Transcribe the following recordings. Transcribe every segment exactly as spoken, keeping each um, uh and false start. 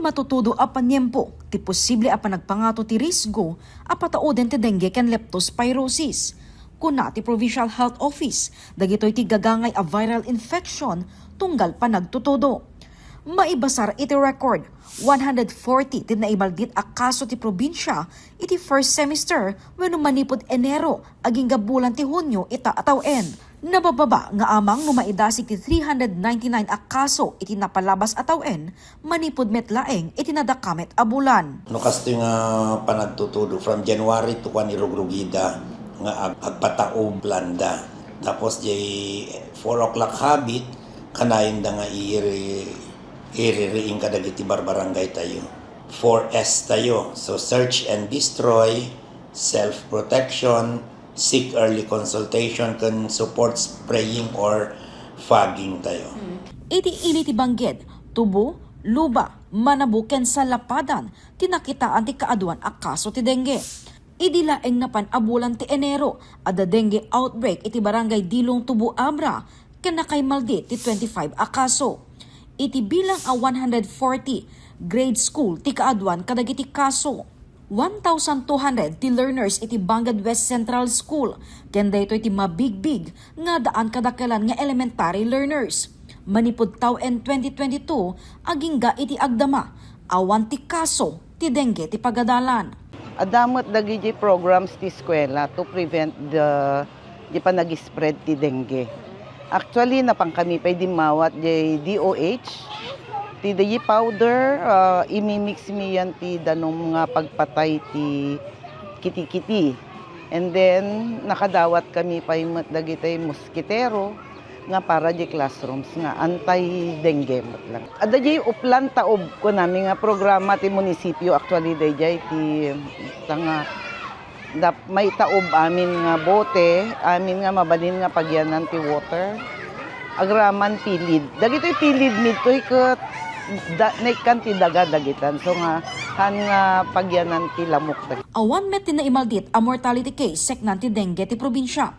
Matutudo a paniempo ti posible a panagpangato ti risgo a patauden ti dengue ken leptospirosis. Kuna ti Provincial Health Office, dagitoy ti gagangay a viral infection tunggal panagtutudo. Maibasar iti record, one hundred forty ti naimaldit a kaso ti probinsia iti first semester wenno manipud Enero agingga bulan ti Hunio ita a tawen. Nabababa nga amang no maidasig ti three hundred ninety-nine a kaso iti napalabas a tawen manipud met laeng iti nadakamet a bulan. No kastoy nga panagtutudo, from January to kuan, irugrugida nga ag-, agpataob planda. Tapos jay four o'clock habit, kanayon da nga iri-, iririing kadagiti barbarangay tayo. Four S tayo. So, search and destroy, self-protection, seek early consultation, ken support spraying or fogging tayo. Iti ili ti Bangged, Tubo, Luba, Manabo ken Salapadan ti nakitaan ti kaaduan a kaso ti dengue. Idi laeng napan a bulan ti Enero, adda dengue outbreak iti Barangay Dilong, Tubo, Abra, ken nakaimaldit ti twenty-five a kaso. Iti bilang a one hundred forty, grade school ti kaaduan kadagiti kaso. One thousand two hundred ti learners iti Bangged West Central School, ken daytoy ti mabigbig nga addaan kadakelan nga elementary learners. Manipud tawen twenty twenty-two, agingga iti agdama, awan ti kaso ti dengue ti pagadalan. Adda met dagiti programs ti eskuela to prevent the, the panag-spread ti dengue. Actually, napankami pay dimmawat jay D O H. Ti, ti powder, ah, imimix mi yan ti danum nga pagpatay ti kitikiti. And then, nakadawat kami pay met dagiti mosquitero nga para di classrooms nga anti-dengue met lang. Adda di uplan taob kunami nga programa ti munisipyo, actually, dayjay ti tanga dap-, maitaob amin nga bote, amin nga mabalin nga pagyanan ti water. Agraman pilid. Dagitoy pilid midtoy ket da-, naikkan ti daga dagitan. So nga, han nga pagyanan ti lamok dagiti. Awan met ti naimaldit a mortality case seknan ti dengue ti probinsia.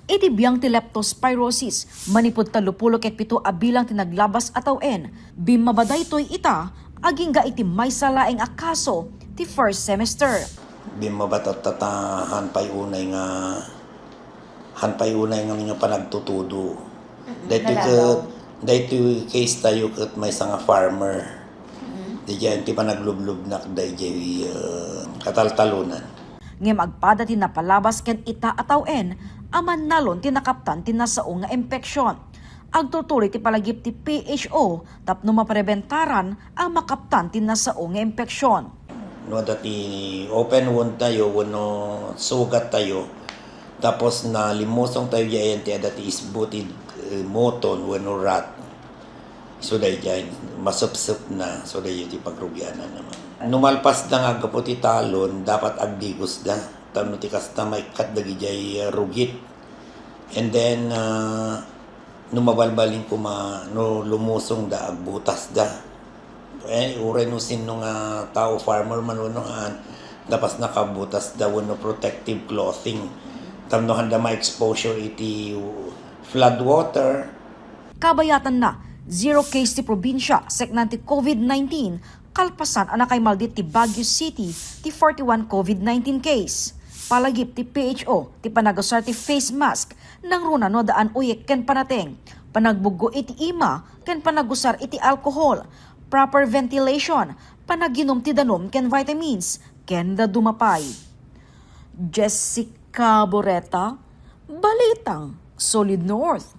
Iti biang ti leptospirosis, manipud tallopulo ket pito a bilang ti naglabas a tawen, bimmaba daytoy ita agingga iti maysa laeng a kaso ti first semester. Bimmaba tatta ta han pay unay nga, han pay unay nga, nga panagtutudo. Mm, daytoy nalalaw. Ket, daytoy case tayo ket maysa nga farmer. Mm. Dayjay ti panaglublubnak dayjay, uh, kataltalonan. Ngem agpada ti napalabas ken ita a tawen a mannalon ti nakaptan ti nasao nga impeksyon. Agtutuloy ti palagip ti P H O tapno mapreventaran a makaptan ti nasao nga impeksyon. No, adda ti open wound tayo wenno sugat tayo, tapos nalimmusong tayo diay ti adda ti isbo ti, eh, moton wenno rat. So, dayjay, masepsep na. So, dayjay ti pagrugianan naman. No malpas da nga aggapu ti talon, dapat agdigos da. Tapno ti kasta, maikkat dagijay, uh, rugit. And then, uh, no mabalbalin koma, no lumusong da, agbutas da. Eh, uray no sinno nga tao, farmer man wenno han, dapas nakabutas da wenno protective clothing. Tapno handa ma-exposure iti flood water. Kabayatanna, zero case ti probinsia seknan ti COVID nineteen, kalpasan a nakaimaldit ti Baguio City ti forty-one COVID nineteen case. Palagip ti P H O ti panagusar ti face mask nangruna no addaan uyek ken panateng, panagbuggo iti ima ken panagusar iti alcohol, proper ventilation, panaginum ti danum ken vitamins, ken dadduma pay. Jessica Boreta, Balitang Solid North.